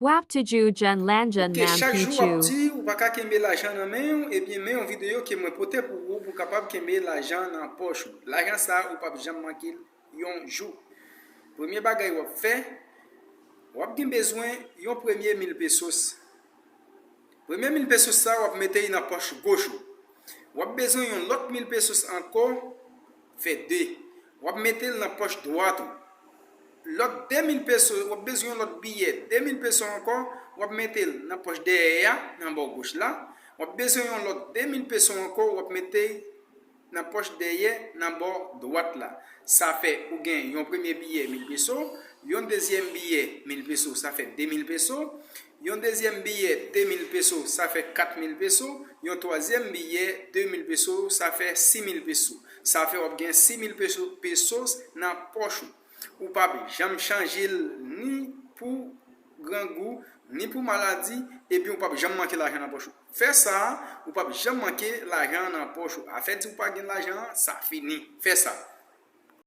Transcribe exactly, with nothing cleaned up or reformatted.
Wap toujou jwenn lajan Ok, nan chak jou w ap pich ou. Di ou pa ka kenbe lajan nan men w, ebyen men yon videyo ke mwen pote pou ou pou w kapab kenbe lajan nan pòch ou. Lajan sa a ou p ap janm manke l yon jou. Premye bagay w ap fè, w ap gen bezwen yon premye mil pesos. Premye mil pesos sa a w ap mete l nan pòch goch ou. W ap bezwen yon lòt mil pesos ankò, fè de. W ap mete l nan pòch dwat ou. Lòt de mil peso, w ap bezwen yon lòt biyè de mil peso ankò, w ap mete l nan pòch dèyè a, nan bò goch la. W ap bezwen yon lòt de mil peso ankò, w ap mete l nan pòch dèyè, nan bò dwat la. Sa fè ou gen yon premye biyè mil peso, yon dezyèm biyè mil peso, sa fè de mil peso, yon dezyèm biyè de mil peso, sa fè kat mil peso, yon twazyèm biyè de mil peso, sa fè sis mil peso. Sa fè w ap gen sis mil peso, pesos nan pòch ou. Ou p ap janm chanje l ni pou grangou, ni pou maladi, epi ou p ap janm manke lajan nan pòch ou. Fè sa, ou p ap janm manke lajan nan pòch ou. Afè di ou pa gen lajan an, sa fini. Fè sa.